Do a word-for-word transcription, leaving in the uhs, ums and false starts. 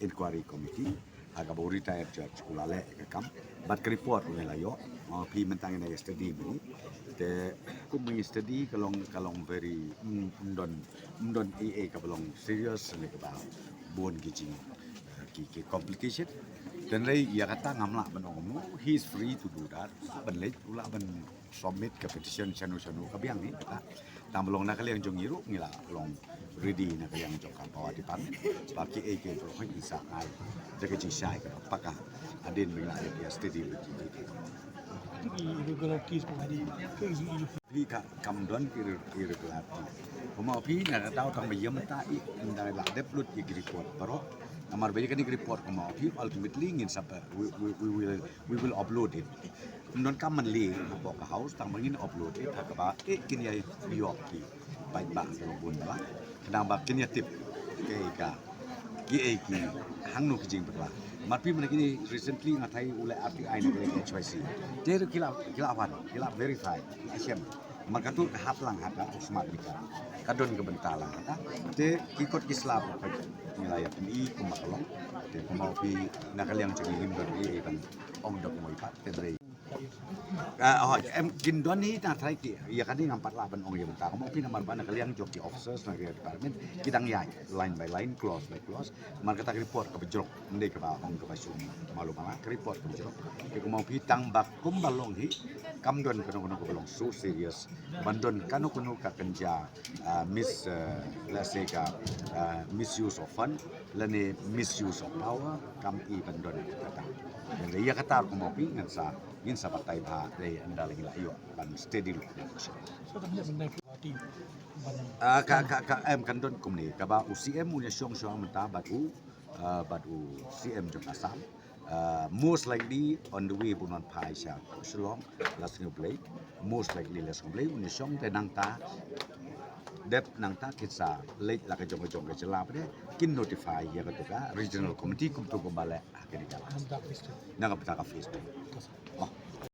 Inquiry Committee ha kaba u retired judge u la leh ka kam. Bad ka report u ngi la ïoh. Phi mynta ngi nang study mynne. Te kum ngi study ka long, ka long very, mm, ym don, ym don ei ei kaba long serious ne kaba bun ki jing, eh, ki, ki complication. Te hynrei ïa kata ngam lah ban ong kumno, he is free to do that. Ban leh, u lah ban submit ka petition shano shano ka biang hi kata. Tang ba long na ka liang jong ngi ruh ngi la long ready na ka liang jong ka Power Department. Ba kiei kiei baroh ngi sa ai da ka jingshai kaba paka hadien ba ngi la ïa study ba ki ki. Irregularities ba ngi, ka is irregular. Phi, ka kam don ki irre-, irregularity. Kumno phi, na ka daw tang ba ïa mynta i nda la dep lut ïa ki report baroh. Namar ba ïa kane ka report kumno phi, ultimately ngin sa ba, we, we, we will, we will upload it. Ym don kam ban leh hapoh ka House tang ba ngin upload it ha kaba eh kin ïa ïoh ki paidbah kiba bun ba, khnang ba kin ïa tip kiei ka, kiei ki, hangno ki jingbakla. Namar phi mynta kine recently nga tharai u leh R T I na ka H Y C. Te ruh ki la, ki la wan, ki la verify, ki la shem. Namar katto ka hap lang ha ka smart meter. Ka don ka bynta lang ha ka. Te ki kot ki sla ba ngi la ïa pyni kumba ka long. Te kumno phi, na ka liang jong ngi ngim don ei ei ban ong da kumno pat, te hynrei Ah, oh, em, kin don hi tang trai ki, ïa kane ngam pat lah ban ong ïa mynta. Kumno phi, namar ba na ka liang jong ki officers na ka department ki dang ïaid line by line, clause by clause. Namar kata ka report kaba jrong, ym dei kaba ong kaba shu malu mala, ka report kaba jrong. Te kumno phi, tang ba kumba long hi, kam don kano kano kaba long so serious ban don kano kano ka kynja, ah, mis, eh, let's say ka, ah, misuse of fund lane misuse of power, kam i ban don kata. Ïa kata kumno phi, ngan sa, ngin sa batai bha dei ynda la ngi la ïoh ban study lut. So, ka mynta ka party ban Ah, ka, ka, ka, em, kan don kumne. Kaba u C M un ïa shong shong mynta bad u, ah, bad u C M jong Assam. Ah, most likely on the way bun wan phai sha Shillong, la sngewblei. Most likely la sngewblei un ïa shong, te nangta dep nangta kin sa leit la ka jong ka jong ka jylla pat de, kin notify ïa kato ka regional committee kumto kumba leh ha kane ka last. Na ka bynta ka phase two. Oh.